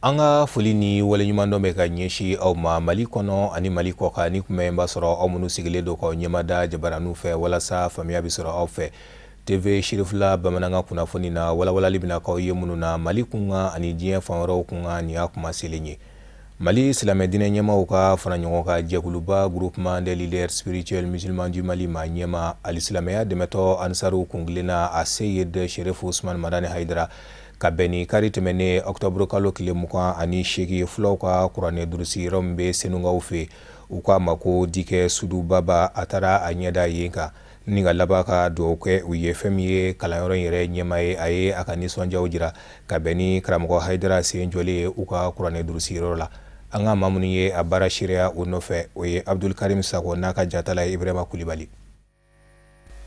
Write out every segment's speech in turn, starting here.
An ka foli ni waleɲumandɔn bɛ ka ɲɛsin aw ma Mali kɔnɔ ani Mali kɔkan. Ni kuma in b'a sɔrɔ aw minnu sigilen don k'aw ɲɛmada jabaraninw fɛ walasa faamuya bɛ sɔrɔ aw fɛ TV Sirifila bamanankan kunnafoni na, walawalali bɛna k'aw ye minnu na Mali kunkan ani diɲɛ fan wɛrɛw kunkan. Nin y'a kuma selen ye. Mali silamɛ diinɛ ɲɛmaaw ka fara ɲɔgɔn kan jɛkuluba Groupement des leaders spirituels musulmans du Mali ma ɲɛmaa ali silamɛya dɛmɛtɔ Ansaru kuntilenna a Seyid Sherifu Usman Madani Hayidara, ka bɛn ni kari tɛmɛnen octobre kalo tile 28, fulaw ka kuranɛ durusi yɔrɔ min bɛ Senukaw fɛ, u k'a ma ko Dikɛ Sudu Baba, a taara a ɲɛda yen kan ni ka laban ka dugawu kɛ u ye. Fɛn min ye kalanyɔrɔ in yɛrɛ ɲɛmaa ye, a ye a ka nisɔndiyaw jira ka bɛn ni karamɔgɔ Hayidara sen jɔlen ye u ka kuranɛ durusi yɔrɔ la. An ka maa minnu ye a baara seereya o nɔfɛ, o ye Abdul Karim Sako n'a ka jatala ye Ibrahima Kulibali.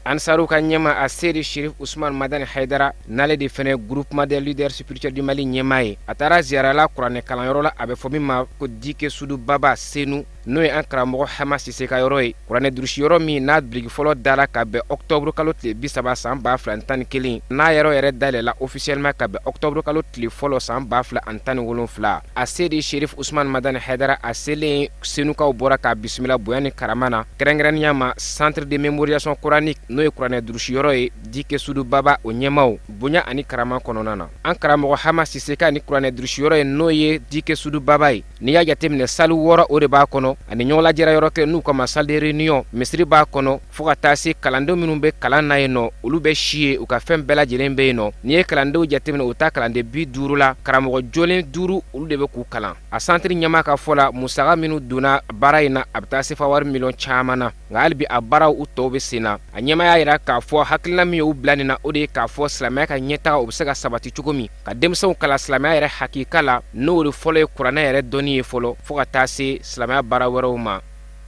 Ansaru ka ɲɛmaa a Seyidi Sherif Usman Madani Haidara, n'ale de fana Groupement des leaders spirituels du Mali ɲɛmaa ye, a taara ziyara la kuranɛ kalanyɔrɔ la, a bɛ fɔ min ma ko Dike Sudu Baba Senu, n'o ye an karamɔgɔ Hama Sise ka yɔrɔ ye. Kuranɛ durusi yɔrɔ min n'a biriki fɔlɔ dara ka bɛn octobre kalo tile 30 san 2011, n'a yɔrɔ yɛrɛ dayɛlɛla officiellement ka bɛn octobre kalo tile fɔlɔ san 2017. A Seyidi Sherif Usman Madani Haidara, a selen Senukaw bɔra k'a bisimila bonya ni karama na, kɛrɛnkɛrɛnnenya ma Centre de mémorisation coranique, n'o ye kuranɛ durusi yɔrɔ ye Dike Sudu Baba, o ɲɛmaaw bonya ani karama kɔnɔna na. An karamɔgɔ Hama Sise ka ni kuranɛ durusi yɔrɔ ye, n'o ye Dike Sudu Baba ye, n'i y'a jateminɛ, salle 6 o de b'a kɔnɔ, ani ɲɔgɔnlajɛra yɔrɔ kelen n'u kama salle de réunion, misiri b'a kɔnɔ, fo ka taa se kalandenw minnu bɛ kalan na yen nɔ, olu bɛ si yen, u ka fɛn bɛɛ lajɛlen bɛ yen nɔ. N'i ye kalandenw jateminɛ, u taa kalanden 50 la, karamɔgɔ jolen duuru, olu de bɛ k'u kalan. A santiri ɲɛmaa ka fɔ la, musaka minnu donna baara in na, a bɛ taa sefa wari miliyɔn caman na, nka hali bi a baaraw u tɔw bɛ sen na. A ɲɛmaa y'a jira k'a fɔ hakilina min y'u bila nin na, o de ye k'a fɔ silamɛya ka ɲɛtaga o bɛ se ka sabati cogo min, ka denmisɛnw kalan silamɛya yɛrɛ hakika la, n'o de fɔlɔ ye kuranɛ yɛrɛ dɔnni ye fɔlɔ, fo ka taa se silamɛya baara wɛrɛw ma.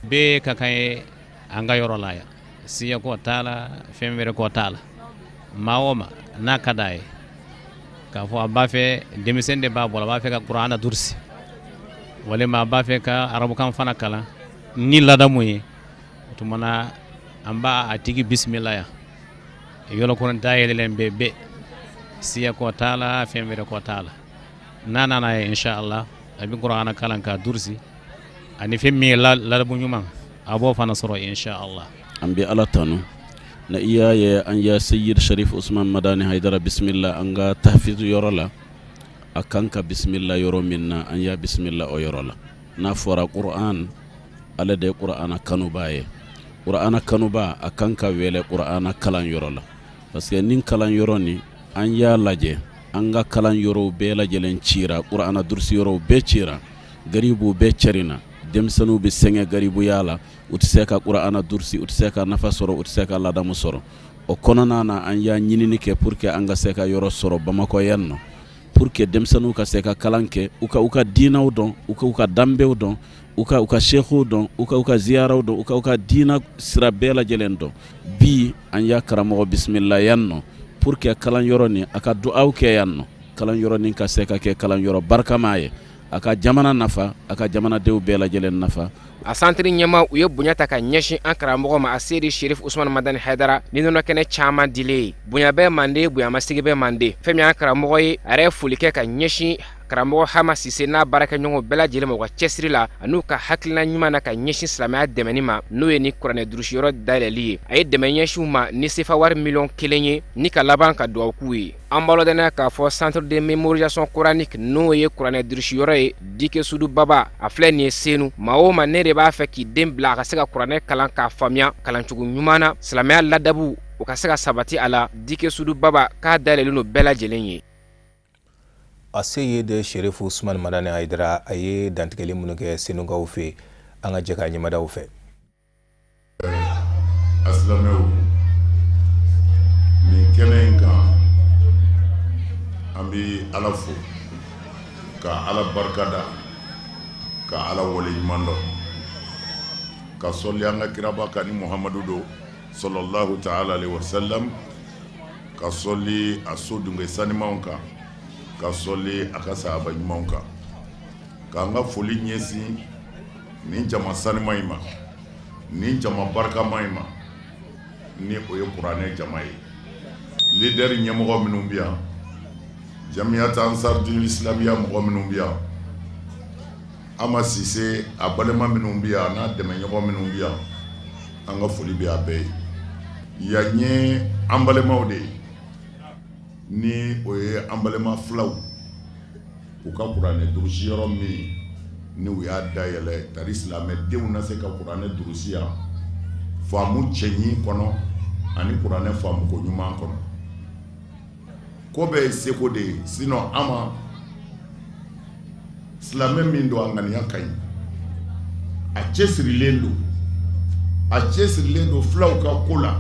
Bɛɛ ka kan ye an ka yɔrɔ la yan, siyako t'a la, fɛn wɛrɛ ko t'a la. Maa o maa n'a ka d'a ye k'a fɔ a b'a fɛ, denmisɛn de b'a bolo, a b'a fɛ ka kuranɛ durusi walima a b'a fɛ ka arabukan fana kalan ni ladamu ye, o tuma na an b'a a tigi bisimila yan. Yɔrɔ kɔni dayɛlɛlen bɛ bɛɛ, siyako t'a la, fɛn wɛrɛ ko t'a la. N'a nana ye, inshallah, a bɛ kuranɛ kalan k'a durusi, ani fɛn min ye ladamu ɲuman, a b'o fana sɔrɔ, inshallah. An bɛ Ala tanu na i y'a ye an ya Seyid Sharif Usman Madani Haidara bisimila an ka tahfizu yɔrɔ la. A kan ka bisimila yɔrɔ min na, an y'a bisimila o yɔrɔ la. N'a fɔra Qur'an, ale de ye Qur'ana kanuba ye. Qur'ana kanuba, a kan ka wele Qur'ana kalan yɔrɔ la, parce que nin kalan yɔrɔ nin, an y'a lajɛ, an ka kalan yɔrɔw bɛɛ lajɛlen cira, Qur'ana durusi yɔrɔw bɛɛ cira, garibuw bɛɛ cɛrinna, denmisɛnninw bɛ sɛgɛn garibuya la, u tɛ se ka Qur'ana durusi, u tɛ se ka nafa sɔrɔ, u tɛ se ka ladamu sɔrɔ. O kɔnɔna na, an y'a ɲinini kɛ pour que an ka se ka yɔrɔ sɔrɔ Bamakɔ yan nɔ, pour que denmisɛnninw ka se ka kalan kɛ, u ka diinɛw dɔn, u ka danbew dɔn, u ka seexuw dɔn, u ka ziyaraw dɔn, u ka diinɛ sira bɛɛ lajɛlen dɔn. Bi an y'a karamɔgɔ bisimila yan nɔ pour que kalan yɔrɔ nin, a ka dugawu kɛ yan nɔ, kalan yɔrɔ nin ka se ka kɛ kalan yɔrɔ barikama ye, a ka jamana nafa, a ka jamanadenw bɛɛ lajɛlen nafa. A santiri ɲɛmaa, u ye bonya ta ka ɲɛsin an karamɔgɔ ma, a Seyidi Sherif Usman Madani Haidara, ni nɔnɔ kɛnɛ caman dilen ye. Bonya bɛ mande, bonyamasigi bɛ mande. Fɛn min y'an karamɔgɔ ye, a yɛrɛ ye foli kɛ ka ɲɛsin karamɔgɔ Hama Sise n'a baarakɛɲɔgɔnw bɛɛ lajɛlen ma, u ka cɛsiri la an'u ka hakilina ɲuman na ka ɲɛsin silamɛya dɛmɛni ma, n'o ye ni kuranɛ durusiyɔrɔ dayɛlɛli ye. A ye dɛmɛ ɲɛsin u ma ni sefa wari miliyɔn 1 ye, ni ka laban ka dugawu k'u ye. An b'a ladɔnniya k'a fɔ Centre de mémorisation coranique, n'o ye kuranɛ durusiyɔrɔ ye Dike Sudu Baba, a filɛ nin ye Senu. Maa o maa ne de b'a fɛ k'i den bila a ka se ka kuranɛ kalan k'a faamuya kalancogo ɲuman na, silamɛya ladabu o ka se ka sabati a la, Dike Sudu Baba k'a dayɛlɛlen don bɛɛ lajɛlen ye. A Seyid Sherifu Usman Madani Hayidara, a ye dantigɛli minnu kɛ Senukaw fɛ, an ka jɛ k'a ɲɛmadaw fɛ. A silamɛw, nin kɛnɛ in kan, an bɛ Ala fo ka Ala barikada, ka Ala waleɲuman dɔn, ka sɔli an ka kiraba kan ni Muhamadu don sallallahu ta'ala alaihi wasallam, ka sɔli a so dunke sanimanw kan, ka sɔli a ka sahaba ɲumanw kan, k'an ka foli ɲɛsin nin jama sanima in ma, nin jama barikama in ma, ni o ye kuranɛ jama ye. Leader ɲɛmɔgɔ minnu bɛ yan, Jamiyat Ansar Din Islamiya mɔgɔ minnu bɛ yan, Ama Sise a balima minnu bɛ yan, n'a dɛmɛɲɔgɔn minnu bɛ yan, an ka foli bɛ a bɛɛ ye. Yan ye an balimaw de ye, ni o ye an balima filaw u ka kuranɛ durusi yɔrɔ min ni u y'a dayɛlɛ tari silamɛdenw na se ka kuranɛ durusi yan faamu cɛɲi kɔnɔ ani kuranɛ faamuko ɲuman kɔnɔ. Ko bɛɛ ye seko de ye, sinon Ama silamɛ min don, a ŋaniya ka ɲi, a cɛsirilen don, a cɛsirilen don filaw ka ko la.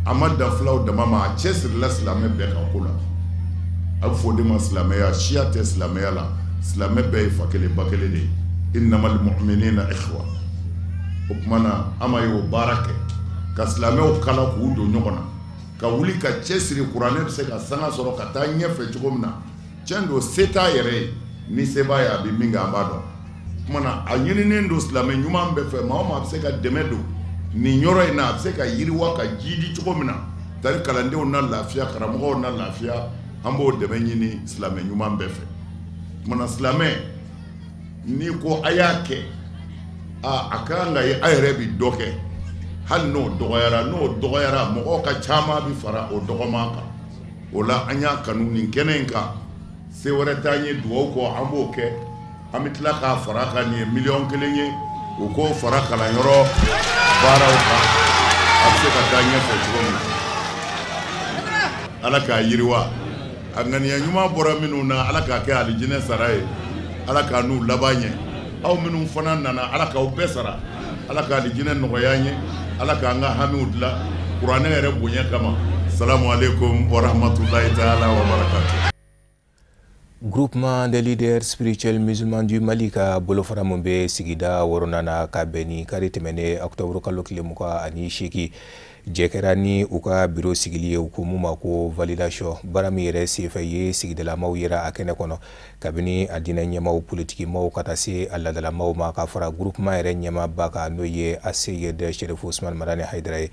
A ma dan filaw dama ma, a cɛsirila silamɛ bɛɛ ka ko la. A bɛ fɔ o de ma silamɛya. Siya tɛ silamɛya la, silamɛ bɛɛ ye fa kelen ba kelen de ye. Innamal mu'minina ikhwa. O tuma na, Ama y'o baara kɛ ka silamɛw kala k'u don ɲɔgɔn na, ka wuli ka cɛsiri kuranɛ bɛ se ka sanga sɔrɔ ka taa ɲɛfɛ cogo min na. Tiɲɛ don, se t'a yɛrɛ ye. Ni se b'a ye, a bɛ min kɛ, an b'a dɔn. Tuma na, a ɲininen don silamɛ ɲuman bɛɛ fɛ, maa o maa bɛ se ka dɛmɛ don nin yɔrɔ in na, a bɛ se ka yiriwa ka jiidi cogo min na, tari kalandenw na lafiya, karamɔgɔw na lafiya, an b'o dɛmɛ ɲini silamɛ ɲuman bɛɛ fɛ. Tuma na, silamɛ n'i ko a y'a kɛ, a ka kan ka ye a yɛrɛ bɛ dɔ kɛ, hali n'o dɔgɔyara, n'o dɔgɔyara, mɔgɔw ka caman bɛ fara o dɔgɔman kan. O la, an y'a kanu nin kɛnɛ in kan. Se wɛrɛ t'an ye dugawu kɔ, an b'o kɛ. An bɛ tila k'a fara kan. Nin ye miliyɔn 1 ye, u k'o fara kalanyɔrɔ baaraw kan, a bɛ se ka taa ɲɛfɛ cogo min na. Ala k'a yiriwa. A ŋaniya ɲuman bɔra minnu na, Ala k'a kɛ alijinɛ sara ye, Ala k'a n'u laban ɲɛ. Aw minnu fana nana, Ala k'aw bɛɛ sara, Ala ka alijinɛ nɔgɔya an ye, Ala k'an ka hamiw dilan kuranɛ yɛrɛ bonya kama. Salamu aleykum wa rahmatulahi taala wa barakatu. Groupement des leaders spirituels musulmans du Mali ka bolofara min bɛ sigida wɔɔrɔnan na, ka bɛn ni kari tɛmɛnen octobre kalo tile 28, jɛ kɛra ni u ka biro sigili ye, u ko mun ma ko validation. Baara min yɛrɛ senfɛ ye, sigidalamaw yera a kɛnɛ kɔnɔ, kabini a diinɛ ɲɛmaw, politikimaw, ka taa se a ladalamaw ma, ka fara groupement yɛrɛ ɲɛmaaba kan, n'o ye Aseyid Sherifu Usman Madani Hayidara ye.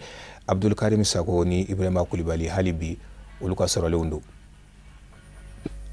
Abdulkarim Sako ni Ibrahima Kulibali, hali bi olu ka sɔrɔlenw don.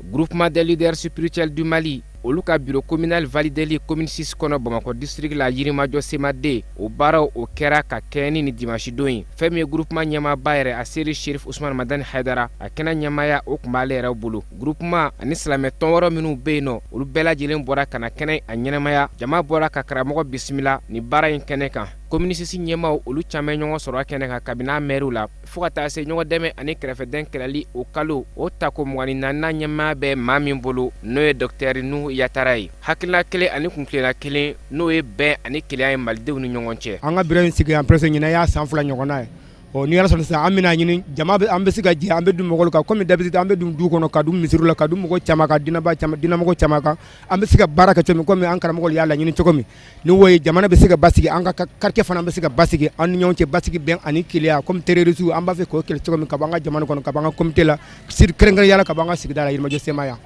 Groupement des leaders spirituels du Mali, olu ka bureau communal valideli commune 6 kɔnɔ, Bamakɔ district la, Yirimajɔ CMA 2, o baaraw o kɛra ka kɛɲɛ ni dimanche don ye. Fɛn min ye groupement ɲɛmaaba yɛrɛ, Aseri Sherif Usman Madani Hayidara, a kɛnɛ ɲɛmaaya o tun b'ale yɛrɛ bolo. Groupement ani silamɛ tɔn wɛrɛ minnu bɛ yen nɔ, olu bɛɛ lajɛlen bɔra ka na kɛnɛ a ɲɛnamaya. Jama bɔra ka karamɔgɔ bisimila ni baara in kɛnɛ kan. Commune 6 ɲɛmaw, olu caman ɲɔgɔn sɔrɔ a kɛnɛ kan, kabini a mɛriw la fo ka taa se ɲɔgɔn dɛmɛ ani kɛrɛfɛdɛn kɛlɛli o kalo o tako 24nan ɲɛmaaya bɛ maa min bolo, n'o ye dɔktɛri Nuhu Yatara ye. Hakilina kelen ani kuntilenna kelen, n'o ye bɛn ani kelenya ye malidenw ni ɲɔgɔn cɛ. An ka bureau in sigi yan presque ɲinan y'a san 2 ɲɔgɔnna ye. Ɔ ni Ala sɔnna sisan, an bɛna ɲini jama bɛ, an bɛ se ka jɛ, an bɛ dun mɔgɔw kan komi d'habitude an bɛ dun du kɔnɔ, ka dun misiriw la, ka dun mɔgɔ caman kan, dinaba caman, dinamɔgɔ caman kan. An bɛ se ka baara kɛ cogo min, komi an karamɔgɔw y'a laɲini cogo min, ni o ye jamana bɛ se ka basigi, an ka quartier fana bɛ se ka basigi, an ni ɲɔgɔn cɛ basigi, bɛn ani kelenya. Komi terrorisme, an b'a fɛ k'o kɛlɛ cogo min, ka bɔ an ka jamana kɔnɔ, ka bɔ an ka communauté la, kɛrɛnkɛrɛnnenya la ka bɔ an ka sigida la, Yirimajɔ CMA yan.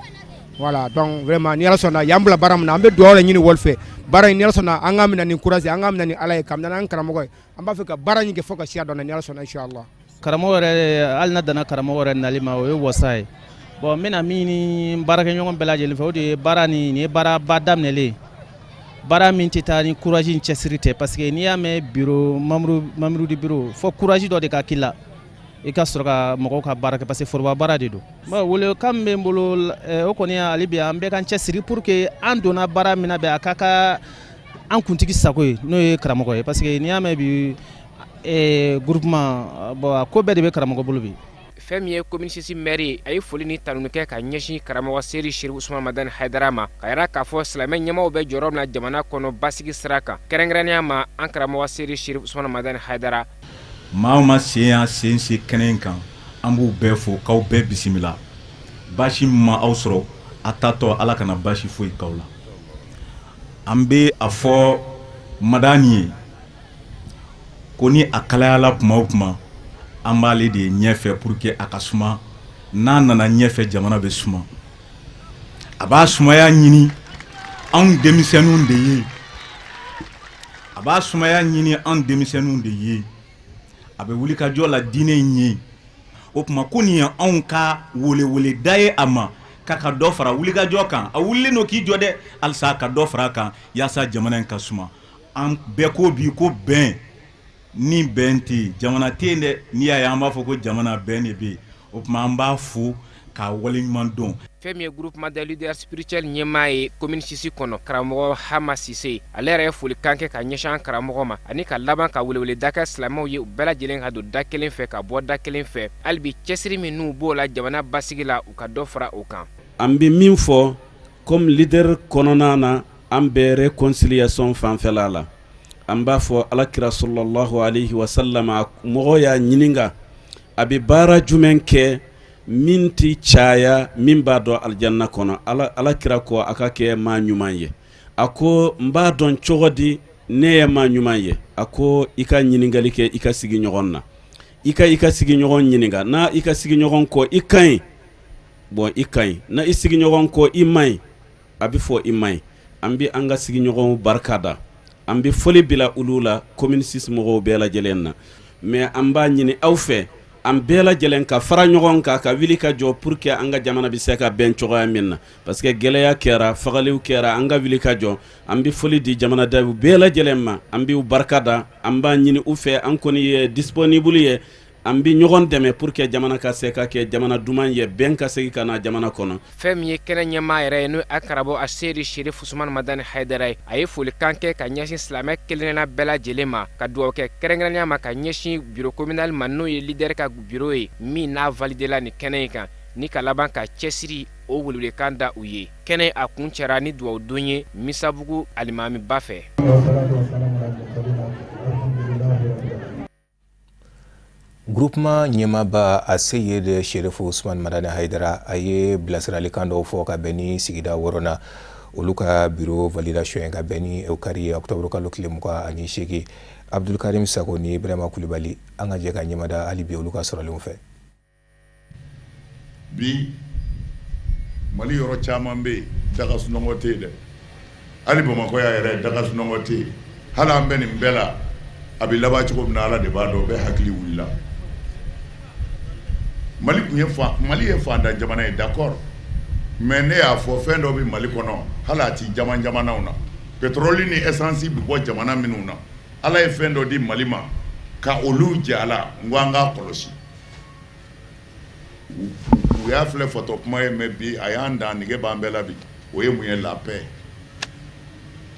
Voilà, donc vraiment, ni Ala sɔnna, y'an bila baara min na, an bɛ dugawu de ɲini wali fɛ. Baara in, ni Ala sɔnna, an k'a minɛ ni courage, an k'a minɛ ni Ala ye, ka minɛ n'an karamɔgɔ ye. An b'a fɛ ka baara in kɛ fo ka siya dɔn, ni Ala sɔnna, inchallah. Karamɔgɔ yɛrɛ, hali n'a danna karamɔgɔ yɛrɛ nali ma, o ye wasa ye. Bon, n bɛna min ni baarakɛɲɔgɔn bɛɛ lajɛlen fɛ, o de ye baara nin ye baaraba daminɛlen, baara min tɛ taa ni courage ni cɛsiri tɛ, parce que n'i y'a mɛn bureau, membre du bureau, fo courage dɔ de ka k'i la, i ka sɔrɔ ka mɔgɔw ka baara kɛ, parce que foroba baara de don. Bon, welekan min bɛ n bolo, o kɔni, hali bi an bɛɛ k'an cɛsiri pour que an donna baara min na bɛn, a ka ka an kuntigi sago ye, n'o ye karamɔgɔ ye, parce que n'i y'a mɛn bi groupement, bon, a ko bɛɛ de bɛ karamɔgɔ bolo bi. Fɛn min ye commune 6 maire ye, a ye foli ni tanuni kɛ ka ɲɛsin karamɔgɔ Seri Sherif Usman Madani Hayidara ma, ka yira k'a fɔ silamɛ ɲɛmaw bɛ jɔyɔrɔ min na jamana kɔnɔ basigi sira kan, kɛrɛnkɛrɛnnenya ma an karamɔgɔ Seri Sherif Usman Madani Hayidara. Maa o maa sen y'a sen se kɛnɛ in kan, an b'u bɛɛ fo k'aw bɛɛ bisimila. Baasi min ma aw sɔrɔ a tatɔ, Ala kana baasi foyi k'aw la. An bɛ a fɔ Madani ye ko ni a kalayala kuma o kuma, an b'ale de ye ɲɛfɛ pour que a ka suma. N'a nana ɲɛfɛ, jamana bɛ suma. A b'a sumaya ɲini anw denmisɛnninw de ye, a b'a sumaya ɲini anw denmisɛnninw de ye. A bɛ wuli ka jɔ la diinɛ in ye. O tuma ko nin ye anw ka weleweleda ye a ma. k'a ka dɔ fara wulikajɔ kan. A wulilen don k'i jɔ dɛ, halisa ka dɔ fara a kan yaasa jamana in ka suma. An bɛɛ ko bi ko bɛn, ni bɛn tɛ yen, jamana tɛ yen dɛ. N'i y'a ye an b'a fɔ ko jamana, bɛn de bɛ yen. O tuma an b'a fo k'a waleɲuman dɔn. Fɛn min ye groupement des leaders spirituels ɲɛmaa ye commune 6 kɔnɔ, karamɔgɔ Hama Sise, ale yɛrɛ ye folikan kɛ ka ɲɛsin an karamɔgɔ ma ani ka laban ka weleweleda kɛ silamɛw ye, u bɛɛ lajɛlen ka don da kelen fɛ ka bɔ da kelen fɛ. Hali bi cɛsiri min n'u b'o la jamana basigi la, u ka dɔ fara o kan. An bɛ min fɔ comme leader kɔnɔna na, an bɛ réconciliation fanfɛla la. An b'a fɔ alakira sallallahu alayhi wa sallam, mɔgɔ y'a ɲininka a bɛ baara jumɛn kɛ min tɛ caya, min b'a don alijanna kɔnɔ. Alakira ko a ka kɛ maa ɲuman ye. A ko n b'a dɔn cogo di ne ye maa ɲuman ye? A ko i ka ɲininkali kɛ i ka sigiɲɔgɔn na, i ka i ka sigiɲɔgɔn ɲininka. N'a i ka sigiɲɔgɔn ko i ka ɲi, bon, i ka ɲi. Na i sigiɲɔgɔn ko i man ɲi, a bɛ fɔ i man ɲi. An bɛ an ka sigiɲɔgɔnw barika da, an bɛ foli bila olu la, commune 6 mɔgɔw bɛɛ lajɛlen na. Mais an b'a ɲini aw fɛ, an bɛɛ lajɛlen ka fara ɲɔgɔn kan ka wuli ka jɔ pour que an ka jamana bɛ se ka bɛn cogoya min na, parce que gɛlɛya kɛra, fagaliw kɛra. An ka wuli ka jɔ. An bɛ foli di jamanadenw bɛɛ lajɛlen ma, an b'u barika da. An b'a ɲini u fɛ, an kɔni ye disponible ye, an bɛ ɲɔgɔn dɛmɛ pour que jamana ka se ka kɛ jamana duman ye, bɛn ka segin ka na jamana kɔnɔ. Fɛn min ye kɛnɛ ɲɛmaa yɛrɛ ye, n'o a karamɔgɔ Aseyidi Sherif Usumani Madani Hayidara ye, a ye folikan kɛ ka ɲɛsin silamɛ kelenna bɛɛ lajɛlen ma, ka dugawu kɛ kɛrɛnkɛrɛnnenya ma ka ɲɛsin bureau communal ma, n'o ye leader ka bureau ye min n'a validé la nin kɛnɛ in kan, ni ka laban ka cɛsiri o welewelekan da u ye. Kɛnɛ a kuncɛra ni dugawu don ye Misabugu alimamiba fɛ. Groupement ɲɛmaaba Aseyid Sherif Usman Madani Hayidara, a ye bilasiralikan dɔw fɔ ka bɛn ni sigida wɔɔrɔnan olu ka bureau validation ye, ka bɛn ni o kari octobre kalo tile 28. Abdulkarim Sako ni Ibrahima Kulibali, an ka jɛ ka ɲɛmada hali bi olu ka sɔrɔlenw fɛ. Bi Mali yɔrɔ caman bɛ yen, daga sunɔgɔ tɛ yen dɛ. Hali Bamakɔ yan yɛrɛ, daga sunɔgɔ tɛ yen. Hali an bɛ nin bɛɛ la, a bɛ laban cogo min na, Ala de b'a dɔn. Bɛɛ hakili wulila. Mali tun ye Mali ye fantan jamana ye, d'accord, mais ne y'a fɔ, fɛn dɔ bɛ Mali kɔnɔ, hali a tɛ jamanaw na. Pétrole ni essence bɛ bɔ jamana minnu na, Ala ye fɛn dɔ di Mali ma ka olu jɛ a la. N ko an k'a kɔlɔsi. U y'a filɛ fatɔ kuma ye, mais bi a y'an dan nege b'an bɛɛ la bi. O ye mun ye? La paix,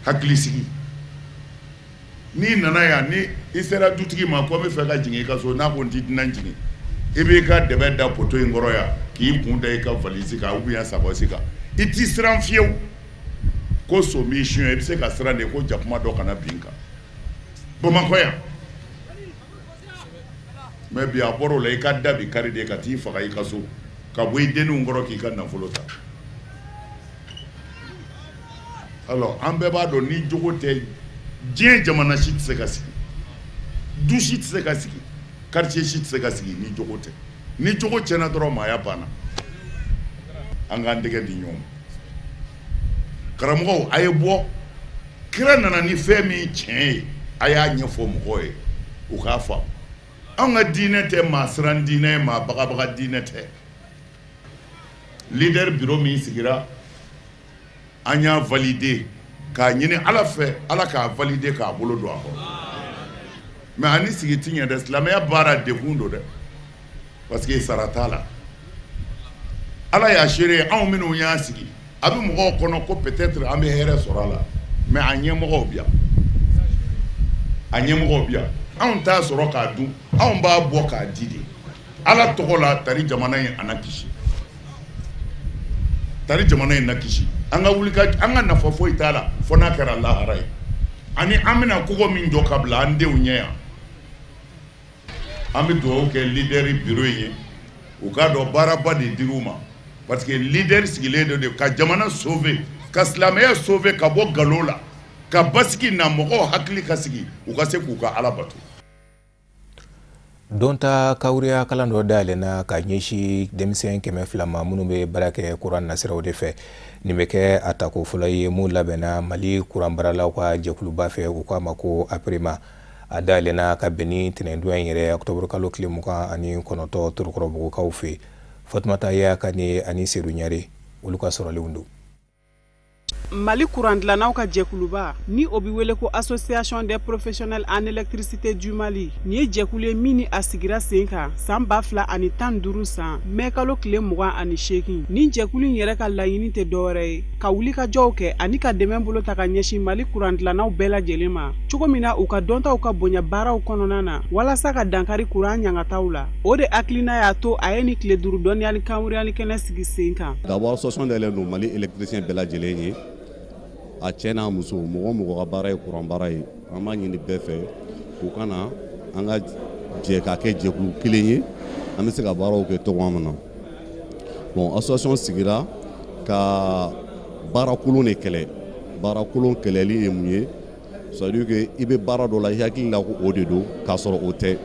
hakili sigi. N'i nana yan, ni i sera dutigi ma ko n bɛ fɛ ka jigin i ka so, n'a ko n tɛ dunan jigin, i b'i ka dɛbɛ da poteau in kɔrɔ yan k'i kun da i ka valise kan ou bien sacoche kan, i t'i siran fiyewu ko so b'i suɲɛ. I bɛ se ka siran de ko jakuma dɔ kana bin kan Bamakɔ yan. Mais bi a bɔra o la, i ka da bi kari de ka t'i faga i ka so ka bɔ i denninw kɔrɔ k'i ka nafolo ta. Alors an bɛɛ b'a dɔn, ni jogo tɛ, diɲɛ jamana si tɛ se ka sigi, du si tɛ se ka sigi, quartier si tɛ se ka sigi ni jogo tɛ. Ni jogo tiɲɛna dɔrɔn, maaya banna. An k'an tɛgɛ di ɲɔgɔn ma. Karamɔgɔw, a ye bɔ. Kira nana ni fɛn min tiɲɛ ye, a y'a ɲɛfɔ mɔgɔw ye u k'a faamu. Anw ka diinɛ tɛ maa siran diinɛ ye, maa bagabaga diinɛ tɛ. Leader bureau min sigira, an y'a valider k'a ɲini Ala fɛ, Ala k'a valider k'a bolo don a kɔrɔ. Mais ani sigi tɛ ɲɛ dɛ. Silamɛya baara degun don dɛ, parce que sara t'a la. Ala y'a seere, anw minnu y'a sigi, a bɛ mɔgɔw kɔnɔ ko peut-être an bɛ hɛrɛ sɔrɔ a la, mais a ɲɛmɔgɔw bi yan, a ɲɛmɔgɔw bi yan. Anw t'a sɔrɔ k'a dun, anw b'a bɔ k'a di de Ala tɔgɔ la. Tari jamana in a na kisi, tari jamana in na kisi. An ka wuli, an ka nafa foyi t'a la fo n'a kɛra lahara ye. Ani an bɛna kogo min jɔ ka bila an denw ɲɛ yan. An bɛ dugawu kɛ leader bureau in ye, u k'a dɔn baaraba de dir'u ma, parce que leader sigilen don de ka jamana sauver, ka silamɛya sauver ka bɔ nkalon la, ka basigi na, mɔgɔw hakili ka sigi, u ka se k'u ka Ala bato. Donta kawuriya kalan dɔ dayɛlɛnna ka ɲɛsin denmisɛn 200 ma minnu bɛ baara kɛ kuran nasiraw de fɛ. Nin bɛ kɛ a tako fɔlɔ ye mun labɛnna Mali kuran baaralaw ka jɛkuluba fɛ, u k'a ma ko APREMA. A dayɛlɛnna ka bɛn ni tɛnɛndon in yɛrɛ, octobre kalo tile 29 , Torokɔrɔbugukaw fɛ. Fatumata Yaya Kane ani Sedu Ɲare. Olu ka sɔrɔlenw don. Mali kurandilannaw ka jɛkuluba ni o bɛ wele ko Association des professionnels en électricité du Mali, nin ye jɛkulu ye min ni a sigira sen kan san 2015 san mɛkalo tile 28. Nin jɛkulu in yɛrɛ ka laɲini tɛ dɔwɛrɛ ye ka wulikajɔw kɛ ani ka dɛmɛ bolo ta ka ɲɛsin Mali kurandilannaw bɛɛ lajɛlen ma cogo min na u ka dɔntaw ka bonya baaraw kɔnɔna na walasa ka dankari kuran ɲangataw la. O de hakilina y'a to a ye nin tile 5 dɔnniya ni kanwuruyali kɛnɛ sigi sen kan. D'abord, association dayɛlɛlen don Mali électricien bɛɛ lajɛlen ye, a cɛ n'a muso, mɔgɔ o mɔgɔ ka baara ye kuran baara ye. An b'a ɲini bɛɛ fɛ u ka na an ka jɛ k'a kɛ jɛkulu kelen ye, an bɛ se ka baaraw kɛ cogoya min na. Bon, association sigira ka baara kolon de kɛlɛ. Baara kolon kɛlɛli ye mun ye? C'est à dire que i bɛ baara dɔ la, i hakili la ko o de don, k'a sɔrɔ o tɛ.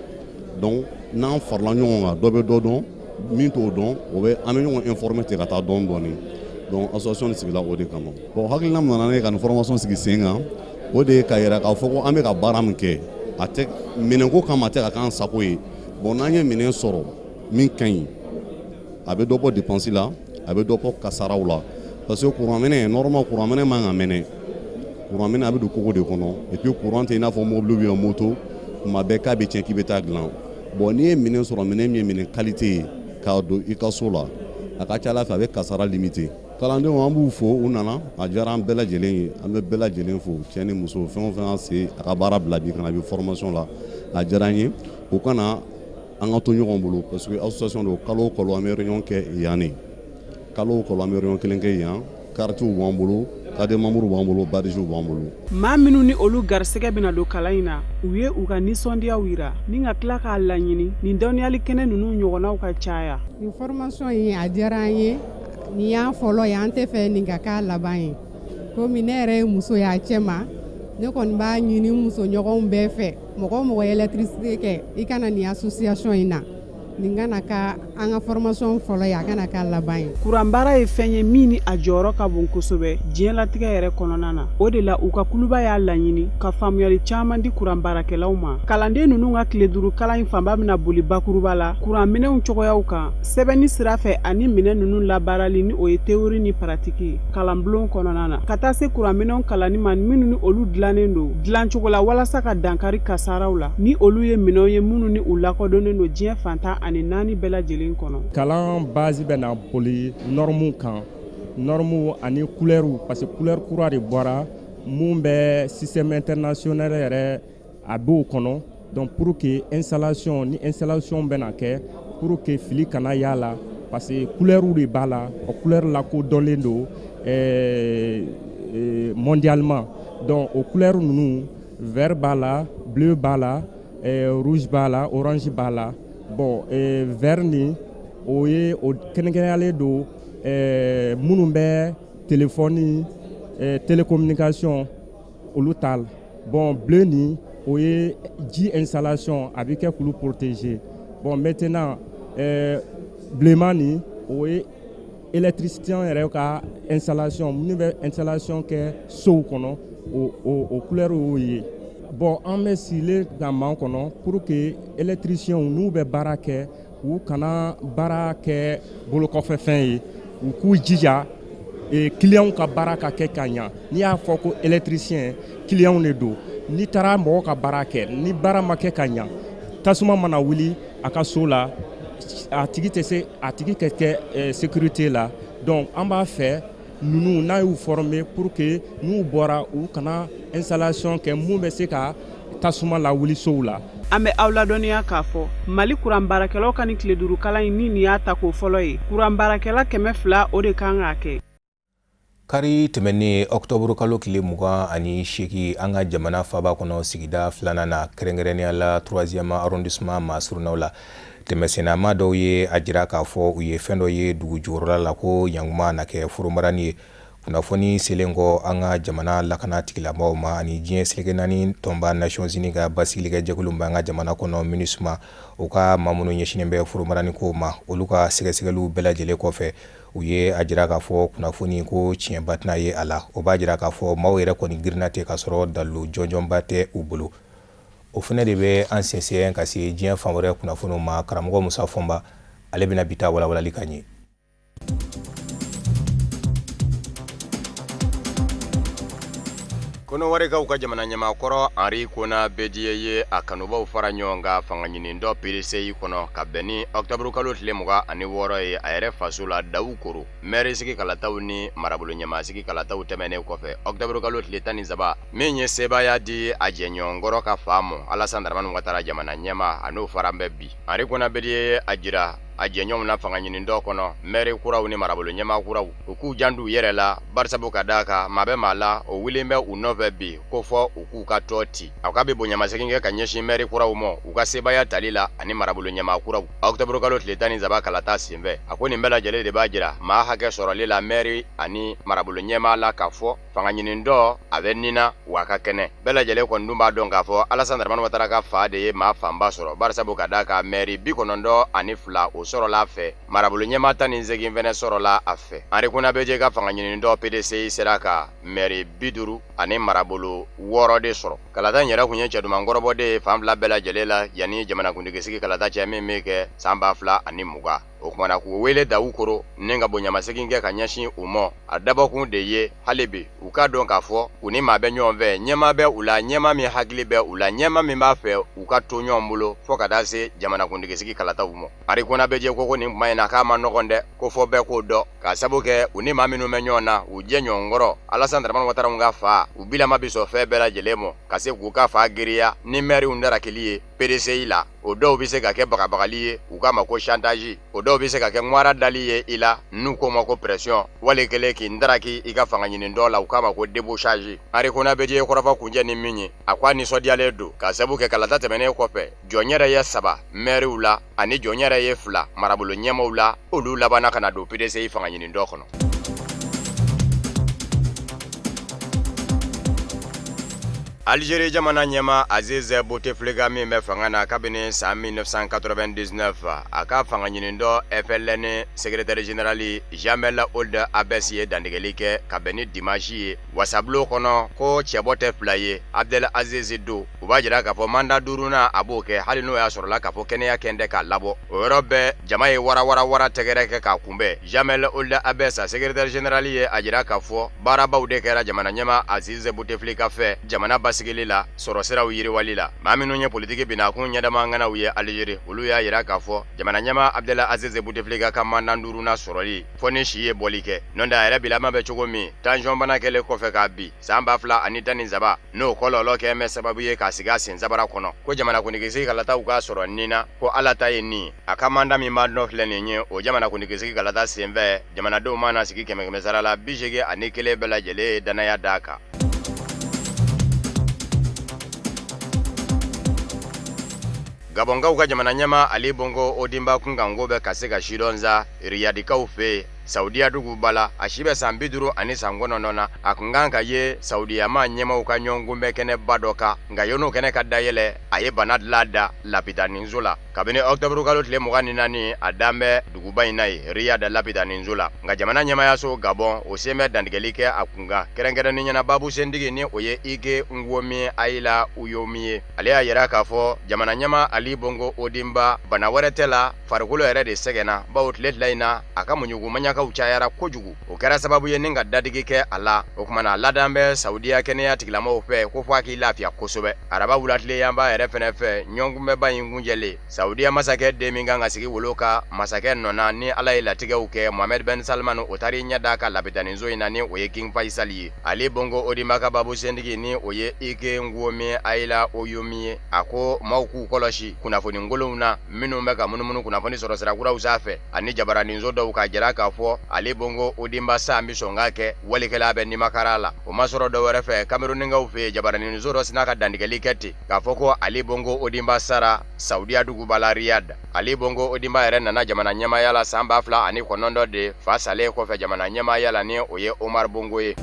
Donc n'an farala ɲɔgɔn kan, dɔ bɛ dɔ dɔn, min t'o dɔn, o bɛ an bɛ ɲɔgɔn informer ten ka taa dɔɔni dɔɔni. Donc association sigila o de kama. Bon, hakilina min nana ne ka nin formation sigi sen kan, o de ye ka yira k'a fɔ ko an bɛ ka baara min kɛ, a tɛ minɛnko kama, a tɛ ka k'an sago ye. Bon, n'an ye minɛn sɔrɔ min ka ɲi, a bɛ dɔ bɔ dépense la, a bɛ dɔ bɔ kasaraw la, parce que courant minɛ, normalement courant minɛ man ka mɛnɛ. Courant minɛ, a bɛ don kogo de kɔnɔ. Et puis courant tɛ i n'a fɔ mobili ou bien moto, tuma bɛɛ k'a bɛ tiɲɛ k'i bɛ taa dilan. Bon, n'i ye minɛn sɔrɔ, minɛn min ye minɛn qualité ye, k'a don i ka so la, a ka ca ala fɛ a bɛ kasara limiter. Kalandenw, an b'u fo, u nana, a diyara an bɛɛ lajɛlen ye. An bɛ bɛɛ lajɛlen fo, cɛ ni muso, fɛn o fɛn y'an se a ka baara bila bi ka na bi formation la, a diyara an ye. U kana an ka to ɲɔgɔn bolo, parce que association don. Kalo o kalo an bɛ réunion kɛ yan ne, kalo o kalo an bɛ réunion kelen kɛ yan. Karitiw b'an bolo, carte de membre b'an bolo, badgew b'an bolo. Maa minnu ni olu garisɛgɛ bɛna don kalan in na, u ye u ka nisɔndiyaw yira ni ka tila k'a laɲini nin dɔnniyali kɛnɛ ninnu ɲɔgɔnnaw ka caya. Nin formation in, a diyara an ye. Nin y'an fɔlɔ ye, an tɛ fɛ nin ka k'a laban ye. Komi ne yɛrɛ ye muso ye a cɛ ma, ne kɔni b'a ɲini musoɲɔgɔnw bɛɛ fɛ, mɔgɔ o mɔgɔ ye électricité kɛ, i ka na nin association in na. Nin kana ka an ka formation fɔlɔ ye, a kana k'a laban ye. Kuranbaara ye fɛn ye min ni a jɔyɔrɔ ka bon kosɛbɛ diɲɛlatigɛ yɛrɛ kɔnɔna na. O de la u ka kuluba y'a laɲini ka faamuyali caman di kuranbaarakɛlaw ma. Kalanden ninnu ka tile 5 kalan in fanba bɛna boli bakuruba la kuranminɛnw cogoyaw kan sɛbɛnni sira fɛ ani minɛn ninnu labaarali, ni o ye théorie ni pratique ye kalanbulon kɔnɔna na, ka taa se kuranminɛnw kalanni ma minnu ni olu dilannen don dilancogo la walasa ka dankari kasaraw la, ni olu ye minɛnw ye minnu ni u lakodɔnnen don diɲɛ fan 14 bɛɛ lajɛlen kɔnɔ. Kalan base bɛ na boli normes kan, normes ani couleurw, parce que couleur kura de bɔra mun bɛ système international yɛrɛ, a b'o kɔnɔ. Donc pour que installation ni installation bɛna kɛ, pour que fili kana y'a la, parce que couleurw de b'a la, o couleur lakodɔnlen don mondialement. Donc o couleur ninnu, vert b'a la, bleu b'a la, rouge b'a la, orange b'a la. Bon, vert nin, o ye o kɛrɛnkɛrɛnyalen don minnu bɛ téléphone, télécommunication, olu t'a la. Bon, bleu nin, o ye ji installation, a bɛ kɛ k'olu protéger. Bon, maintenant bilenman nin, o ye électricité yɛrɛ ka installation, minnu bɛ installation kɛ sow kɔnɔ, o couleur y'o ye. Bon, an bɛ sigilen ka man kɔnɔ pour que électriciens, n'u bɛ baara kɛ, u kana baara kɛ bolokɔfɛfɛn ye, u k'u jija clients ka baara ka kɛ ka ɲa. N'i y'a fɔ ko électricien, clients de don. N'i taara mɔgɔ ka baara kɛ, ni baara ma kɛ ka ɲa, tasuma mana wuli a ka so la, a tigi tɛ se, a tigi tɛ kɛ sécurité la. Donc an b'a fɛ ninnu n'a y'u former pour que n'u bɔra, u kana installation kɛ mun bɛ se ka tasuma lawuli sow la. An bɛ aw ladɔnniya k'a fɔ Mali kuran baarakɛlaw ka nin tile 5 kalan in, ni nin y'a ta k'o fɔlɔ ye, kuran baarakɛla 200, o de kan k'a kɛ. Kari tɛmɛnen, ɔkutɔburu kalo tile 28, an ka jamana faba kɔnɔ, sigida filanan na, kɛrɛnkɛrɛnnenya la troisième arrondissement maasurunnaw la, tɛmɛsennama dɔw ye a jira k'a fɔ u ye fɛn dɔ ye dugu jukɔrɔla la ko ɲanguma na kɛ foromarani ye. Kunnafoni selen kɔ an ka jamana lakana tigilamɔgɔw ma ani diɲɛ seleke naani tɔnba Nations Unies ka basigilikɛ jɛkulu b'an ka jamana kɔnɔ MINUSMA, u ka maa minnu ɲɛsinnen bɛ foromarani kow ma, olu ka sɛgɛsɛgɛliw bɛɛ lajɛlen kɔfɛ, u ye a jira k'a fɔ kunnafoni ko tiɲɛba tɛna ye a la. O b'a jira k'a fɔ maaw yɛrɛ kɔni girinna ten k'a sɔrɔ dalilu jɔnjɔnba tɛ u bolo. O fana de bɛ an sɛnsɛn ka se diɲɛ fan wɛrɛ kunnafoniw ma. Karamɔgɔ Musa Fɔnba, ale bɛna bi ta walawalali ka ɲɛ. Kɔnɔwarikaw ka jamana ɲɛmaa kɔrɔ Henri Konan Bédié ye a kanubaw fara ɲɔgɔn kan fanga ɲini dɔ PDCI kɔnɔ ka bɛn ni ɔkutɔburukalo tile 26 ye a yɛrɛ faso la Dawukoro mɛri sigi kalataw ni marabolo ɲɛmaa sigi kalataw tɛmɛnen kɔfɛ ɔkutɔburukalo tile 13 min ye sebaaya di a jɛɲɔgɔnkɔrɔ ka fa ma Alassane Dramane Ouattara jamana ɲɛmaa a n'o fara bɛ bi Henri Konan Bédié ye a jira a jɛɲɔgɔnw na fanga ɲini dɔ kɔnɔ mɛri kuraw ni marabolo ɲɛmaa kuraw u k'u janto u yɛrɛ la barisabu ka d'a kan maa bɛ maa la o wulilen bɛ u nɔfɛ bi ko fɔ u k'u ka tɔn ci a k'a bɛ bonyamasegin kɛ ka ɲɛsin mɛri kuraw ma u ka sebaaya tali la ani marabolo ɲɛmaa kuraw ɔkutɔburukalo tile 13 kalata senfɛ a ko nin bɛɛ lajɛlen de b'a jira maa hakɛ sɔrɔli la mɛri ani marabolo ɲɛmaa la k'a fɔ fanga ɲini dɔ a bɛ nin na wa a ka kɛnɛ bɛɛ lajɛlen kɔni dun b'a dɔn k'a fɔ Alassane Dramane Ouattara ka fa de ye maa fanba sɔrɔ barisabu ka d'a kan mɛri 92 o sɔrɔla a fɛ marabolo ɲɛmaa 18 fɛnɛ sɔrɔla a fɛ Henri Konan Bédié ka fanga ɲini dɔ PDCI sera ka mɛri 50 ani marabolo 6 de sɔrɔ kalata in yɛrɛ kun ye cɛduman kɔrɔbɔ de ye fan fila bɛɛ lajɛlen la yanni jamanakuntigisigi kalata cɛ min bɛ kɛ san 2020 o tuma na k'u wele Dawukoro ni ka bonyamasegin kɛ ka ɲɛsin u ma a dabɔkun de ye hali bi u k'a dɔn k'a fɔ u ni maa bɛ ɲɔgɔn fɛ ɲɛmaa bɛ u la ɲɛmaa min hakili bɛ u la ɲɛmaa min b'a fɛ u ka to ɲɔgɔn bolo fo ka taa se jamanakuntigisigi kalataw ma Henri Konan Bédié ko nin kuma in na k'a ma nɔgɔn dɛ ko fɔ bɛɛ k'o dɔn k'a sabu kɛ u ni maa minnu bɛ ɲɔgɔn na u jɛɲɔgɔnkɔrɔ Alassane Dramane Ouattara ka fa u bilama bɛ sɔn fɛn bɛɛ lajɛlen ma ka se k'u ka fa giriya ni mɛriw darakili ye PDCI la o dɔw bɛ se ka kɛ bagabagali ye u k'a ma ko chantage o dɔw bɛ se ka kɛ ŋwara dali ye i la n'u k'o ma ko pression wali kelen k'i ndaraki i ka fanga ɲini dɔ la u k'a ma ko débauchage Henri Konan Bédié ye kɔrɔfɔ kuncɛ ni min ye a ko a nisɔndiyalen don k'a sabu kɛ kalata tɛmɛnen kɔfɛ jɔn yɛrɛ ye 3 mɛriw la ani jɔn yɛrɛ ye 2 marabolo ɲɛmaaw la olu labanna ka na don PDCI fanga ɲini dɔ kɔnɔ. Algérie jamana ɲɛmaa Aziz Bouteflika min bɛ fanga na kabini san 1999 a ka fanga ɲini dɔ FLN secrétaire général Djamel Ould Abbès ye dantigɛli kɛ ka bɛn ni dimanche ye wasabulon kɔnɔ ko cɛbɔ tɛ fila ye Abdel Aziz don u b'a jira k'a fɔ mandat duurunan a b'o kɛ hali n'o y'a sɔrɔla k'a fɔ kɛnɛya kɛn tɛ k'a labɔ o yɔrɔ bɛɛ jama ye warawarawara tɛgɛrɛ kɛ k'a kunbɛn Djamel Ould Abbès secrétaire général ye a jira k'a fɔ baarabaw de kɛra jamana ɲɛmaa Aziz Bouteflika fɛ jamana basigili la sɔrɔsiraw yiriwali la maa minnu ye politiki binakun ɲɛdama ŋanaw ye Algérie olu y'a jira k'a fɔ jamana ɲɛmaa Abdel Aziz Bouteflika ka mandat duurunan sɔrɔli fɔ ni si ye bɔli kɛ n'o tɛ a yɛrɛ bilama bɛ cogo min tension bana kɛlen kɔfɛ k'a bin san 2013 n'o kɔlɔlɔ kɛ bɛ sababu ye k'a sigi a sen sabara kɔnɔ ko jamanakuntigisigi kalataw k'a sɔrɔ nin na ko Ala ta ye nin a ka mandat min b'a dɔ filɛ nin ye o jamanakuntigisigi kalata senfɛ jamanadenw mana sigi kɛmɛ sara la 81 bɛɛ lajɛlen ye dannaya d'a kan. Gabɔnkaw ka jamana ɲɛmaa Ali Bongo Ondimba kunkanko bɛ ka se ka sidɔn sa Riyadikaw fɛ yen Saudiya duguba la a si bɛ san 59 na a kun kan ka ye Saudiya maa ɲɛmaaw ka ɲɔgɔnkunbɛn kɛnɛba dɔ kan nka yann'o kɛnɛ ka dayɛlɛ a ye bana dilan da lapitaninso la kabini ɔkutɔburu kalo tile 24 a dan bɛ duguba in na yen Riyad lapitaninso la nka jamana ɲɛmaayaso Gabɔn o sen bɛ dantigɛli kɛ a kunkan kɛrɛnkɛrɛnnenya na babusentigi ni o ye Hugues Ngououmi Eyala Houyomi ye ale y'a yira k'a fɔ jamana ɲɛmaa Ali Bongo Ondimba bana wɛrɛ tɛ la farikolo yɛrɛ de sɛgɛnna bawo tile fila in na a ka muɲugu maɲakaw cayara kojugu o kɛra sababu ye ni ka dadigi kɛ a la o tuma na a ladan bɛ Saudiya kɛnɛya tigilamɔgɔw fɛ ko fɔ a k'i lafiya kosɛbɛ araba wulatile yanba yɛrɛ fɛnɛ fɛ ɲɔgɔnkunbɛnba in kuncɛlen Saudiya masakɛ den min kan ka sigi wolo ka masakɛ nɔ na ni Ala ye latigɛw kɛ Mohamed Ben Salman o taar'i ɲɛ d'a ka lapitaninso in na ni o ye King Faisal ye Ali Bongo Ondimba ka babusentigi ni o ye Hugues Ngououmi Eyala Houyomi ye a ko maaw k'u kɔlɔsi kunnafoni kolonw na minnu bɛ ka munumunu kunnafoni sɔrɔ sira kuraw sanfɛ ani jabaraninso dɔw k'a jira k'a fɔ Ali Bongo Ondimba sa bɛ sɔn ka kɛ walikɛla bɛ nimakara la o ma sɔrɔ dɔ wɛrɛ fɛ Kamerunikaw fɛ yen jabaraninso dɔ sinna ka dantigɛli kɛ ten k'a fɔ ko Ali Bongo Ondimba sara Saudiya duguba la Riyad Ali Bongo Ondimba yɛrɛ nana jamana ɲɛmaaya la san 2009 de fa salen kɔfɛ jamana ɲɛmaaya la ni o ye Omar Bongo ye.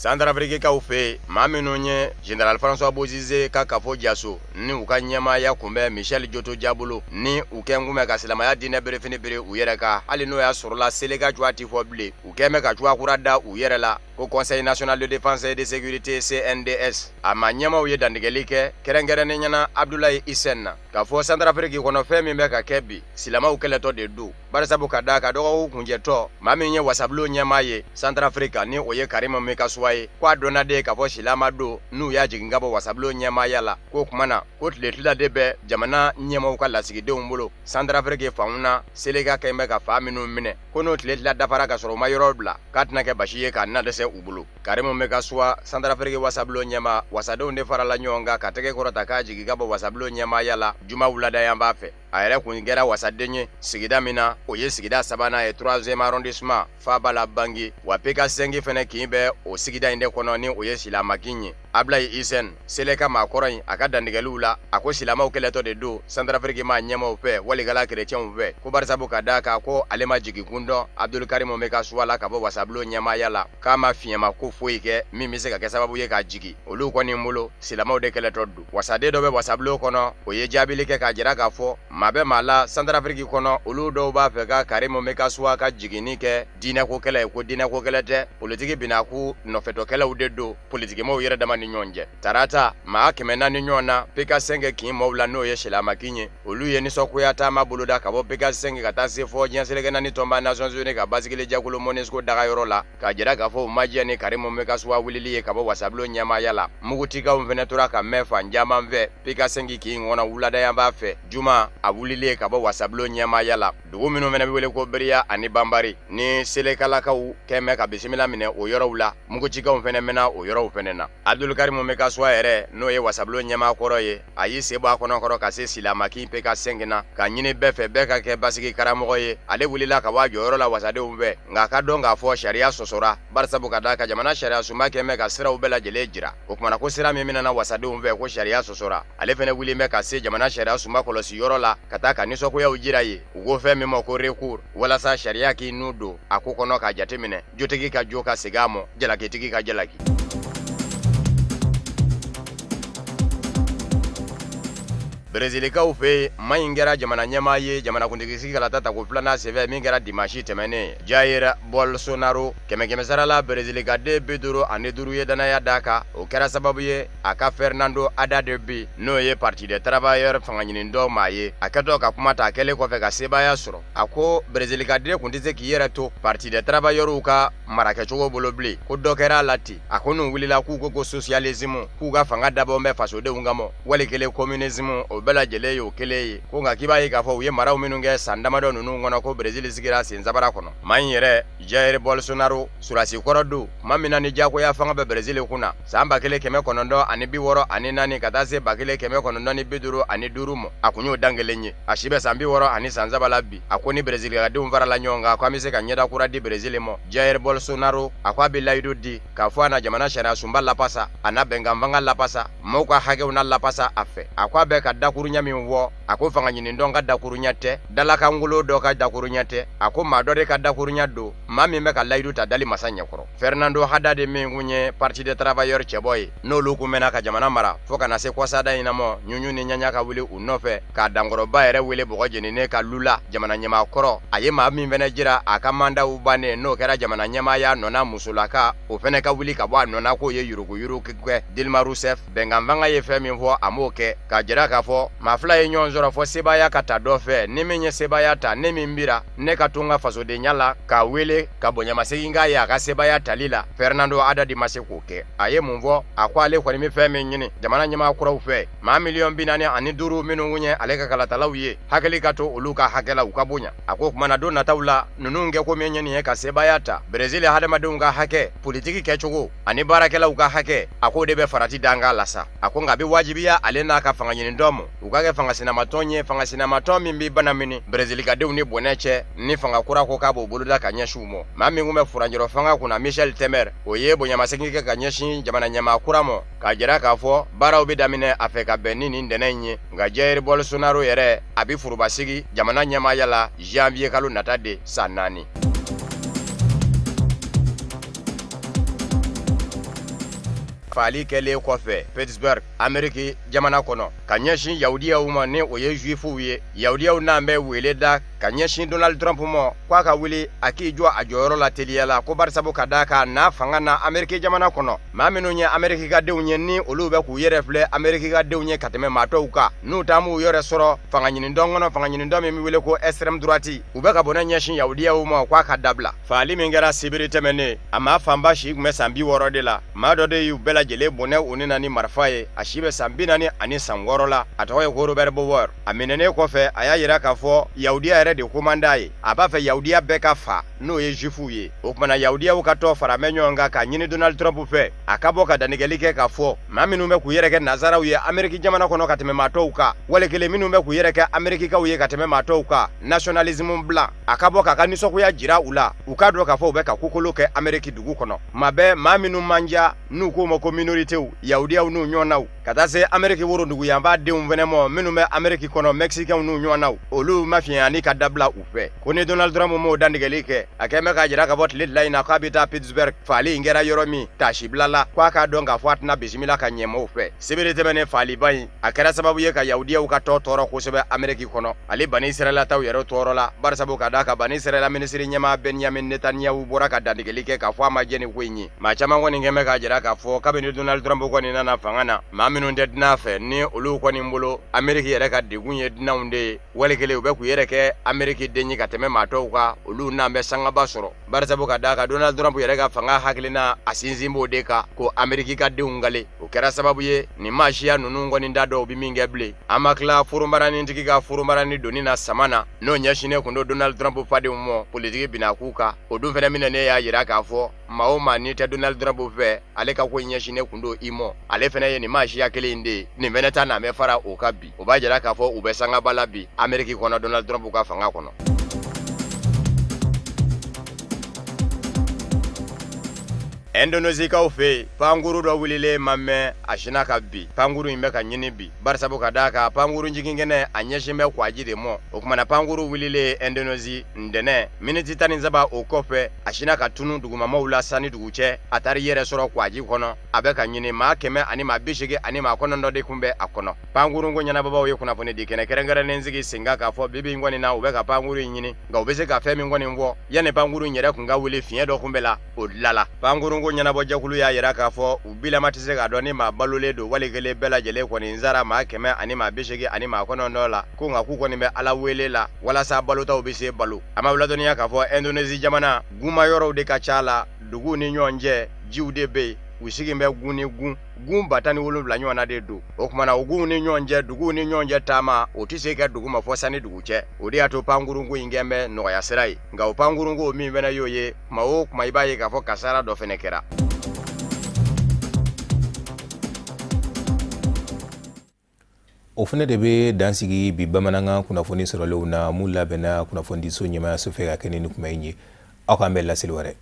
Santarafirikikaw fɛ yen maa minnu ye Général François Bozizé ka kafo jaso ni u ka ɲɛmaaya kun bɛ Michel Djotodia bolo ni u kɛn kun bɛ ka silamɛya diinɛ berefini biri u yɛrɛ kan hali n'o y'a sɔrɔla Seleka cogoya tɛ fɔ bilen u kɛn bɛ ka cogoya kura da u yɛrɛ la. Ko Conseil national de défense et de sécurité CNDS a maa ɲɛmaaw ye dantigɛli kɛ kɛrɛnkɛrɛnnenya na Abdoulaye Hissène na k'a fɔ Centrafrique kɔnɔ fɛn min bɛ ka kɛ bi silamɛw kɛlɛtɔ de don barisabu ka d'a kan dɔgɔkun kuncɛtɔ maa min ye wasabulon ɲɛmaa ye Centrafrique ni o ye Karim Meckassoua ye ko a dɔnna de k'a fɔ silama don n'u y'a jigin ka bɔ wasabulon ɲɛmaaya la k'o tuma na ko tile tila de bɛ jamana ɲɛmaaw ka lasigidenw bolo Centrafrique fanw na Seleka kɛlen bɛ ka fan minnu minɛ ko n'o tile tila dafara ka sɔrɔ u ma yɔrɔ bila k'a tɛna kɛ basi ye k'a na dɛsɛ u bolo. Karim Meckassoua Centrafrique wasabulon ɲɛmaa wasadenw de farala ɲɔgɔn kan ka tɛgɛ kɔrɔta k'a jigin ka bɔ wasabulon ɲɛmaaya la juma wulada yanfan fɛ. A yɛrɛ kun kɛra wasaden ye sigida min na o ye sigida sabanan ye troisième arrondissement faaba la Bangui wa PK5 fɛnɛ kin bɛ o sigida in de kɔnɔ ni o ye silamakin ye. Ablaye Hissène Seleka maakɔrɔ in a ka dantigɛliw la a ko silamɛw kɛlɛtɔ de don Centrafrique maa ɲɛmaaw fɛ walikala kerecɛnw fɛ ko barisabu ka d'a kan ko ale ma jigin kun dɔn Abdul Karim Meckassoua la ka bɔ wasabulon ɲɛmaaya la k'a ma fiɲɛma ko foyi kɛ min bɛ se ka kɛ sababu ye k'a jigin olu kɔni bolo silamɛw de kɛlɛtɔ don. Wasaden dɔ bɛ wasabulon kɔnɔ o ye jaabili kɛ k'a jira k'a fɔ maa bɛ maa la Centrafrique kɔnɔ olu dɔw b'a fɛ ka Karim Meckassoua ka jiginni kɛ diinɛko kɛlɛ ye ko diinɛko kɛlɛ tɛ politiki binakun nɔfɛtɔkɛlaw de don politikimaaw yɛrɛ dama ni ɲɔgɔn cɛ. Tarata maa 400 ɲɔgɔn na PK5 kin maaw la n'o ye silamakin ye olu ye nisɔngoya taama boloda ka bɔ PK5 ka taa se fɔ diɲɛ seleke naani tɔnba Nations Unies ka basigili jɛkulu MONUSCO dagayɔrɔ la k'a jira k'a fɔ u ma jɛn ni Karim Meckassoua wulili ye ka bɔ wasabulon ɲɛmaaya la. Mugucikanw fɛnɛ tora ka mɛn fan caman fɛ PK5 kin kɔnɔ wulada yanfan fɛ juma a wulilen ka bɔ wasabulon ɲɛmaaya la. Dugu minnu fɛnɛ bɛ wele ko Bria ani Banbari ni Selekalakaw kɛn bɛ ka bisimila minɛ o yɔrɔw la mugucikanw fɛnɛ mɛnna o yɔrɔw fɛnɛ na. Abdul Karim Meckassoua yɛrɛ n'o ye wasabulon ɲɛmaa kɔrɔ ye a y'i sen bɔ a kɔnɔ kɔrɔ ka se silamakin PK5 na k'a ɲini bɛɛ fɛ bɛɛ ka kɛ basigi karamɔgɔ ye. Ale wulila ka bɔ a jɔyɔrɔ la wasadenw fɛ nka a ka dɔn k'a fɔ sariya sɔsɔra barisabu ka d'a kan jamana sariya sunba kɛn bɛ ka siraw bɛɛ lajɛlen jira. O tuma na ko sira min minɛna wasadenw fɛ ko sariya sɔsɔra. Ale fɛnɛ wulilen bɛ ka se jamana sariya sunba kɔlɔsi yɔrɔ la ka taa ka nisɔngoyaw jira yen. U ko fɛn min ma ko recours walasa sariya k'i nun don a ko kɔnɔ k'a jateminɛ jotigi ka jo ka segin a mɔ jalakitigi ka jalaki. Brezilikaw fɛ yen maa in kɛra jamana ɲɛmaa ye jamanakuntigi sigi kalata tako filanan senfɛ min kɛra dimansi tɛmɛnen Jair Bolsonaro kɛmɛ sara la brezilikaden 55 ye dannaya d'a kan o kɛra sababu ye a ka Fernando Haddad bin n'o ye Parti des Travailleurs fanga ɲinitɔn maa ye a kɛtɔ ka kuma ta a kɛlen kɔfɛ ka sebaaya sɔrɔ a ko brezilikaden kun tɛ se k'i yɛrɛ to Parti des Travailleurs ka marakɛcogo bolo bilen ko dɔ kɛra a la ten a ko n'u wulila k'u ko ko socialisme k'u ka fanga dabɔ bɛ fasodenw kama wali kelen communisme o bɛɛ lajɛlen y'o kelen ye ko nka k'i b'a ye k'a fɔ u ye maraw minnu kɛ san damadɔ ninnu kɔnɔ ko Brezili sigira sen sabara kɔnɔ maa in yɛrɛ Jair Bolsonaro sɔrɔdasi kɔrɔ don tuma min na ni jagoya fanga bɛ Brezili kunna san 1964 ka taa se 1955 ma a kun y'o dan kelen ye a si bɛ san 63 la bi a ko ni brezilikadenw farala ɲɔgɔn kan ko an bɛ se ka ɲɛda kura di Brezili ma Jair Bolsonaro a ko a bɛ layidu di k'a fɔ a na jamana sariya sunba lapasa a na bɛnkan fanga lapasa maaw ka hakɛw na lapasa a fɛ a ko a bɛ ka dakuruɲɛ min fɔ a ko fanga ɲinitɔn ka dakuruɲɛ tɛ dalakankolon dɔ ka dakuruɲɛ tɛ a ko maa dɔ de ka dakuruɲɛ don maa min bɛ ka layidu ta dali masa ɲɛkɔrɔ Fernando Haddad min kun ye Parti des Travailleurs cɛbɔ ye n'olu kun mɛnna ka jamana mara fo ka na se kɔsada in na mɔ ɲuɲu ni ɲaɲa ka wuli u nɔfɛ k'a dankɔrɔba yɛrɛ wele bɔgɔ jeninen ka Lula jamana ɲɛmaa kɔrɔ a ye maa min fɛnɛ jira a ka mandaw bannen n'o kɛra jamana ɲɛmaaya nɔna musolaka o fɛnɛ ka wuli ka bɔ a nɔna k'o ye yuruguyurugu kɛ Dilma Rousseff bɛnkan fanga ye fɛn min fɔ a m'o kɛ k'a jira k'a fɔ maa fila ye ɲɔgɔn sɔrɔ fɔ sebaaya ka ta dɔ fɛ ni min ye sebaaya ta ne min bira ne ka to n ka fasodenya la k'a wele ka bonyamasegin k'a ye a ka sebaaya tali la Fernando Haddad ma se k'o kɛ a ye mun fɔ a ko ale kɔni bɛ fɛn min ɲini jamana ɲɛmaa kuraw fɛ maa 45 miliyɔn minnu kun ye ale ka kalatalaw ye hakili ka to olu ka hakɛ la u ka bonya a ko kumana don nataw la ninnu kɛ ko min ye nin ye ka sebaaya ta Brezili hadamadenw ka hakɛ politiki kɛcogo ani baarakɛlaw ka hakɛ a k'o de bɛ farati dankan la sa a ko nka a bɛ wajibiya ale n'a ka fanga ɲinitɔn ma u ka kɛ fanga sinamatɔn ye fanga sinamatɔn min bɛ bana mini brezilikadenw ni bɔnɛ cɛ ni fanga kura ko k'a b'o boloda ka ɲɛsin u ma maa min kun bɛ furancɛrɔ fanga kunna Michel Temer o ye bonyamasegin kɛ ka ɲɛsin jamana ɲɛmaa kura ma k'a jira k'a fɔ baaraw bɛ daminɛ a fɛ ka bɛn ni nin ntɛnɛn in ye nka Jair Bolsonaro yɛrɛ a bɛ forobasigi jamana ɲɛmaaya la janvier kalo nata de san 4. Faali kɛlen kɔfɛ Pittsburgh, Ameriki jamana kɔnɔ, ka ɲɛsin yahudiyaw ma, ni o ye juifuw ye, yahudiyaw n'an bɛ wele da ka ɲɛsin Donald Trump ma k'a ka wuli a k'i jɔ a jɔyɔrɔ la teliya la, ko barisabu ka d'a kan n'a fanga na Ameriki jamana kɔnɔ, maa minnu ye Ameriki ka denw ye, ni olu bɛ k'u yɛrɛ filɛ Ameriki ka denw ye ka tɛmɛ maa tɔw kan, n'u taa m'u yɛrɛ sɔrɔ fanga ɲinidɔn kɔnɔ, fanga ɲinidɔn min bɛ wele ko extrême droite, u bɛ ka bɔnɛ ɲɛsin yahudiyaw ma k'a ka dabila. Faali min kɛra sibiri tɛmɛnen, a maa fanba si tun bɛ san 60 de la. Maa dɔ de y'u bɛɛ lajɛlen bɔnɛ u ni na ni marifa ye. A si bɛ san 46 la. A tɔgɔ ye ko Robert Bowers. A minɛnen kɔfɛ, a y'a jira k'a fɔ yahudiya yɛrɛ de ko man d'a ye, a b'a fɛ yahudiya bɛɛ ka fa, n'o ye juifuw ye. O tuma na yahudiyaw ka tɔn fara bɛ ɲɔgɔn kan k'a ɲini Donald Trump fɛ a ka bɔ ka dantigɛli kɛ k'a fɔ maa minnu bɛ k'u yɛrɛ kɛ nazaraw ye Ameriki jamana kɔnɔ ka tɛmɛ maa tɔw kan, wali kelen minnu bɛ k'u yɛrɛ kɛ Amerikikaw ye ka tɛmɛ maa tɔw kan, nationalisme bila, a ka bɔ k'a ka nisɔngoya jira u la, u k'a dɔn k'a fɔ u bɛ ka kokolo kɛ Ameriki dugu kɔnɔ. Maa bɛɛ, maa minnu man ca n'u k'o ma ko minoritéw, yahudiyaw n'u ɲɔgɔnnaw, ka taa se Ameriki woroduguyanfan denw fɛnɛ mɔ minnu bɛ Ameriki kɔnɔ, Mexicainw n'u ɲɔgɔnnaw, olu mafiɲɛyali ka dabila u fɛ. Ko ni Donald Trump m'o dantigɛli kɛ, a kɛn bɛ k'a jira k'a fɔ tile 2 in na k'a bɛ taa Pittsburgh, faali in kɛra yɔrɔ min, taasibila la, k'a k'a dɔn k'a fɔ a tɛna bisimila ka ɲɛ maaw fɛ. Sibiri tɛmɛnen faaliba in, a kɛra sababu ye ka yahudiyaw ka tɔn tɔɔrɔ kosɛbɛ Ameriki kɔnɔ, ale Bani Israɛla taw yɛrɛ tɔɔrɔ la, barisabu ka d'a kan Bani Israɛla minisiri ɲɛmaa Benyamin Netanyahu bɔra ka dantigɛli kɛ k'a fɔ a ma jɛn ni ko in ye. Maa caman kɔni kɛn bɛ k'a jira k'a fɔ kabini Donald Trump kɔni nana fanga na, maa minnu tɛ dunan fɛ, ni olu kɔni bolo Ameriki yɛrɛ ka degun ye dunanw de ye, wali kelen u bɛ k'u yɛrɛ kɛ Ameriki den ye ka tɛmɛ maa tɔw kan, olu n'an bɛ sangaba sɔrɔ, barisabu ka d'a kan Donald Trump yɛrɛ ka fanga hakilina a sinsin b'o de kan ko Ameriki ka denw kale. O kɛra sababu ye nin maa siya ninnu kɔni t'a dɔn u bɛ min kɛ bilen. An ma tila forombaranintigi ka forombarani donni na sama na, n'o ɲɛsinnen tun don Donald Trump fadenw ma politiki binakun kan. O dun fana minɛnen y'a jira k'a fɔ maa o maa n'i tɛ Donald Trump fɛ, ale ka ko ɲɛsinnen tun don i ma. Ale fana ye nin maa siya kelen in de ye, nin fana ta n'an bɛ fara o kan bi. O b'a jira k'a fɔ u bɛ sangaba la bi Ameriki kɔnɔ Donald Trump ka fanga kɔnɔ. Indonezikaw fɛ yen, pankuru dɔ wulilen ma mɛn, a sinna ka bin. Pankuru in bɛ ka ɲini bi, barisabu ka d'a kan pankuru jiginkɛnɛ a ɲɛsin bɛ kwaji de ma. O tuma na pankuru wulilen Indonésie ntɛnɛn, miniti 13 o kɔfɛ, a sinna ka tunu dugumamaw la sanni dugu cɛ. A taara i yɛrɛ sɔrɔ kwaji kɔnɔ, a bɛ ka ɲini. Maa 189 de tun bɛ a kɔnɔ. Pankurunko ɲɛnabɔbaaw ye kunnafoni di kɛnɛ kɛrɛnkɛrɛnnen sigi sen kan k'a fɔ bi bi in kɔni na u bɛ ka pankuru in ɲini, nka u bɛ se ka fɛn min kɔni fɔ, yanni pankuru in yɛrɛ tun ka wuli, fiɲɛ dɔ tun bɛ la, o dilala. Pankurunko ɲɛnabɔjɛkulu y'a jira k'a fɔ u bilama tɛ se k'a dɔn ni maa balolen don wali kelen bɛɛ lajɛlen kɔni sara maa 189 la, ko nka k'u kɔni bɛ Ala wele la walasa balotaw bɛ se balo. An b'aw ladɔnniya k'a fɔ Indonésie jamana gunma yɔrɔw de ka ca la, duguw ni ɲɔgɔn cɛ jiw de bɛ yen, u sigilen bɛ gun ni gun, gun 17,000 ɲɔgɔnna de don. O tuma na o gunw ni ɲɔgɔn cɛ, duguw ni ɲɔgɔn cɛ taama, o tɛ se ka dugu ma fɔ sanni dugu cɛ. O de y'a to pankurunko in kɛn bɛ nɔgɔya sira ye. Nka o pankurunko min fana y'o ye, tuma o tuma i b'a ye k'a fɔ kasara dɔ fana kɛra. O fana de bɛ dan sigi bi bamanankan kunnafoni sɔrɔlenw na, mun labɛnna kunnafonidiso ɲɛmaayaso fɛ ka kɛ ni nin kuma in ye. Aw k'an bɛn laseli wɛrɛ.